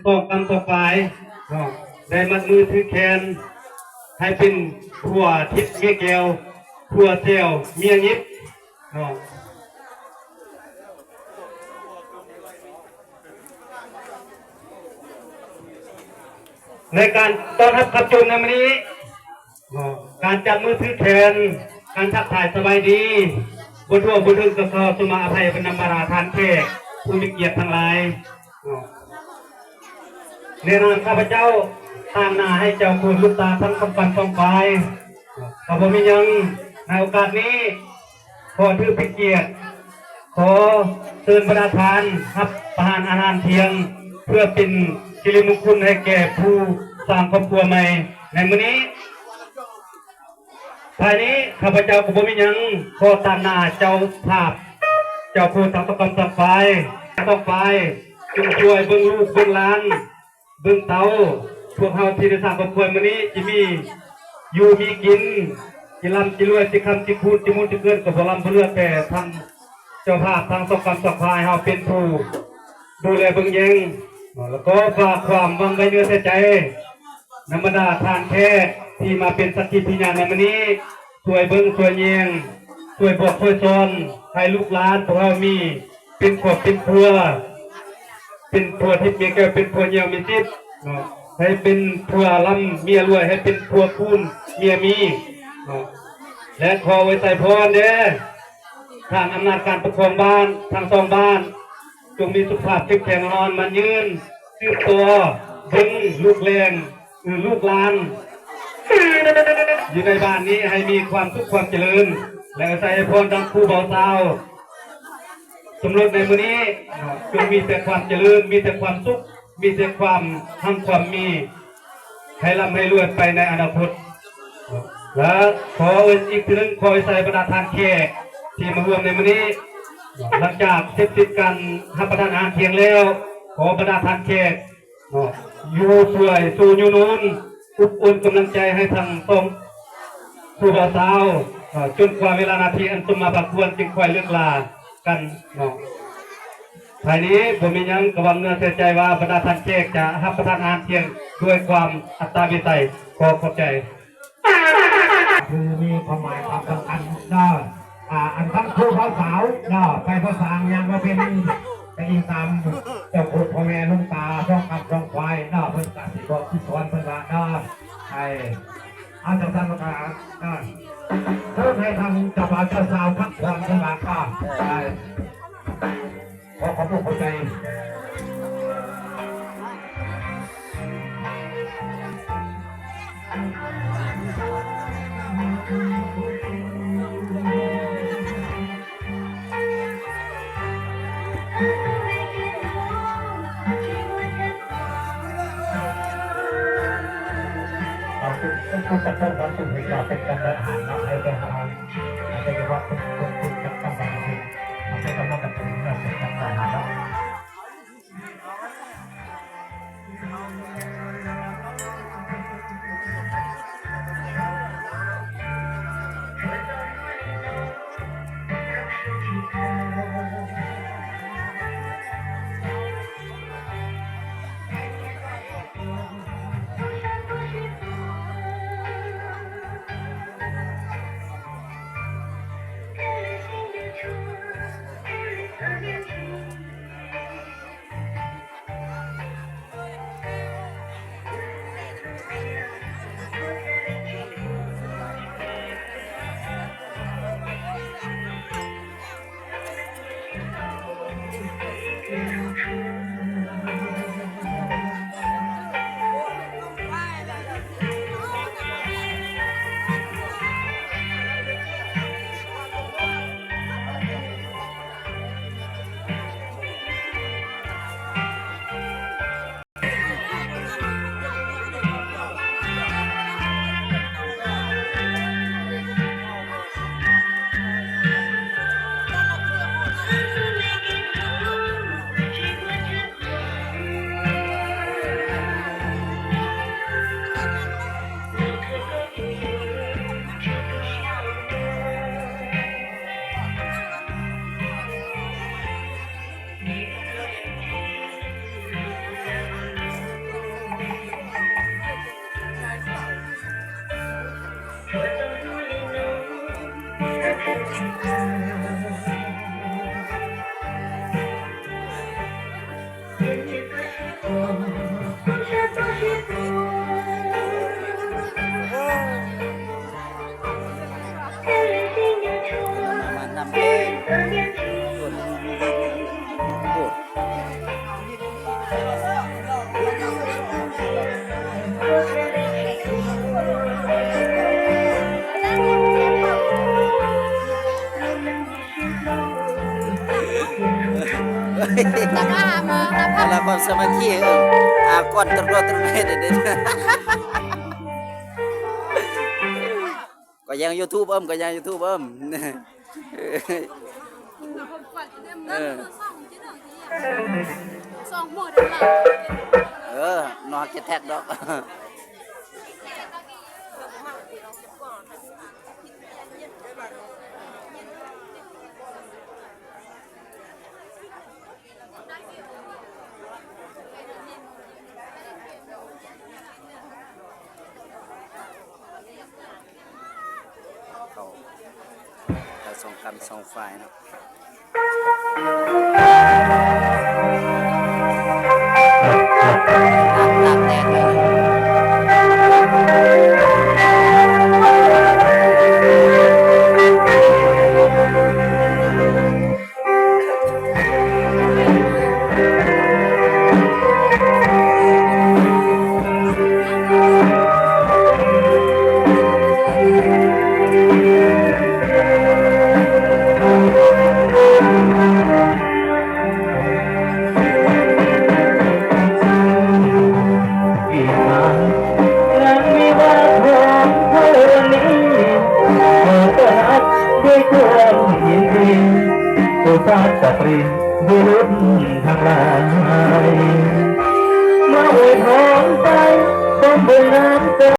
ສອງກຳສອງປາຍເນາະ ໄດ້ມັດມືຖືແຂນ ໃຫ້ເປັນຜົວທິບເມຍແກ້ວ ຜົວແຊວເມຍຫຍິບເນາະ. ໃນການຕ້ອນຮັບຂັບຈົນໃນມື້ນີ້ ເນາະ ການຈັບມືຖືແຂນ ການທັກທາຍສະບາຍດີ ບໍ່ທົ່ວບໍ່ເຖິງກໍຂໍສຸມາອະໄພນຳບັນດາທ່ານແຂກຜູ້ມີກຽດທັງຫຼາຍເນາະ. ໃນນາມຂ້າພະເຈົ້າ ຕາງໜ້າໃຫ້ເຈົ້າຄູນລູກຕາທັງສອງກຳສອງປາຍ ເນາະ ກໍບໍ່ມີຫຍັງ. ໃນໂອກາດນີ້ ຂໍຖືເປັນກຽດ ຂໍເຊີນບັນດາທ່ານຮັບປະທານອາຫານທ່ຽງ ເພື່ອເປັນສິລິມຸງຄຸນໃຫ້ແກ່ຜູ້ສ້າງຄອບຄົວໃໝ່ໃນມື້ນີ້. ທ້າຍນີ້ ຂ້າພະເຈົ້າກໍບໍ່ມີຫຍັງ ຂໍຕາງໜ້າເຈົ້າພາບ ເຈົ້າຄູນທັງສອງກຳສອງປາຍ ສອງປາຍ ຈົ່ງຊ່ວຍເບິ່ງລູກເບິ່ງຫຼານ ເບິ່ງເຕົ້າ ພວກເຮົາທີ່ໄດ້ສ້າງຄອບຄົວມື້ນີ້ ຈະມີຢູ່ມີກິນ ຈະລ່ຳຈະລວຍ ຈະຄ້ຳຈະຄູນ ຈະໝູນຈະເກີນ ກໍບໍ່ລ້ຳບໍ່ເຫຼືອ ແຕ່ທາງເຈົ້າພາບ ທາງສອງກຳສອງປາຍເຮົາເປັນຜູ້ດູແລເບິ່ງແຍງ ແລ້ວກໍຝາກຄວາມຫວັງໄວ້ເນື້ອໃສ່ໃຈ ນຳບັນດາທ່ານແຂກທີ່ມາເປັນສັກຂີພະຍານໃນມື້ນີ້ ຊ່ວຍເບິ່ງຊ່ວຍແຍງ ຊ່ວຍບອກຊ່ວຍສອນ ໃຫ້ລູກຫຼານພວກເຮົາມີ ເປັນຄອບເປັນຄົວ ເປັນຜົວທິບເມຍແກ້ວ ເປັນຜົວຍ່ຽວມີສິບເນາະ ໃຫ້ເປັນຜົວລ່ຳເມຍລວຍ ໃຫ້ເປັນຜົວຄູນເມຍມີເນາະ. ແລະ ຂໍອວຍໄຊພອນເດີ້ ທາງອຳນາດການປົກຄອງບ້ານ ທັງສອງບ້ານ ຈົ່ງມີສຸຂະພາບເຂັ້ມແຂງ ອາຍຸໝັ້ນຍືນ ສືບຕໍ່ເບິ່ງລູກແຫຼງ ຫຼື ລູກຫຼານ ຢູ່ໃນບ້ານນີ້ໃຫ້ມີຄວາມສຸກຄວາມຈະເລີນ ແລະ ອວຍໄຊພອນດັ່ງຄູ່ບ່າວສາວສົມລົດໃນມື້ນີ້ເນາະ ຈົ່ງມີແຕ່ຄວາມຈະເລີນ ມີແຕ່ຄວາມສຸກ ມີແຕ່ຄວາມຮັ່ງຄວາມມີ ໃຫ້ລ່ຳໃຫ້ລວຍໄປໃນອະນາຄົດ. ແລະ ຂໍອີກເທື່ອໜຶ່ງ ຂໍອວຍໄຊບັນດາທ່ານແຂກທີ່ມາຮ່ວມໃນມື້ນີ້ ຫຼັງຈາກເສັດສິ້ນການຮັບປະທານອາຫານທ່ຽງແລ້ວ ຂໍບັນດາທ່ານແຂກ ເນາະ ຢູ່ຊ່ວຍຊູ່ຍູ້ໜູນ ອົບອຸ່ນກຳລັງໃຈໃຫ້ທັງສອງຄູ່ບ່າວສາວ ເນາະ ຈົນກວ່າເວລານາທີອັນສົມມາພາຄວນຈຶ່ງຄ່ອຍເລີກລາກັນເນາະ. ທ້າຍນີ້ບໍ່ມີຫຍັງ ກະຫວັງເນື້ອເຊື່ອໃຈວ່າບັນດາທ່ານແຂກຈະຮັບປະທານອາຫານທ່ຽງດ້ວຍຄວາມອັດຕາວິໄສ. ຂໍຂອບໃຈ. ຄືມີຄວາມໝາຍຄວາມສຳຄັນເນາະ ອ່າ ອັນທັງຄູ່ບ່າວສາວເນາະ ໄປບໍ່ສ້າງຫຍັງມາເປັນ ໄປອີງຕາມເຈົ້າໂຄດພໍ່ແມ່ລຸງຕາ ສອງຄຳສອງຄວາຍເນາະ ເພິ່ນກະຊິບອກຊິສອນເພິ່ນວ່າເນາະ ໃຫ້ ເອົາ ຈັ່ງຊັ້ນລະກະ ເຊີນໃຫ້ທາງເຈົ້າບ່າວເຈົ້າສາວພັກຜ່ອນເພິ່ນວ່າ ໄປ ຂໍຂອບອົກຂອບໃຈ. ເອົາ ເປັນຜູ້ຈັດຕັ້ງ ເປັນຜູ້ໃຫ້ການຈັດຕັ້ງອາຫານເນາະ ໃຫ້ໄປຫາ ໃຫ້ໄປເຮັດເປັນຜູ້ຈັດຕັ້ງອາຫານ ເຮົາໃຊ້ກຳລັງກັນເປັນເລື່ອງຈັດຕັ້ງອາຫານເນາະ. ແລ້ວຄວາມສາມັກຄີ ເອີ ອາ ກ່ອນຕົວຕົວເດ ກໍຍັງ YouTube ເອີ້ມ ກໍຍັງ YouTube ເອີ້ມ ເອີ ເອີ ເນາະ ເກັດແທັກດອກ. ເຂົ້າ ທັງສອງຂ້າງສອງຝ່າຍເນາະ. ມາອວຍພອນໃສ່ ຄວາມບຸນນຳເຈົ້າ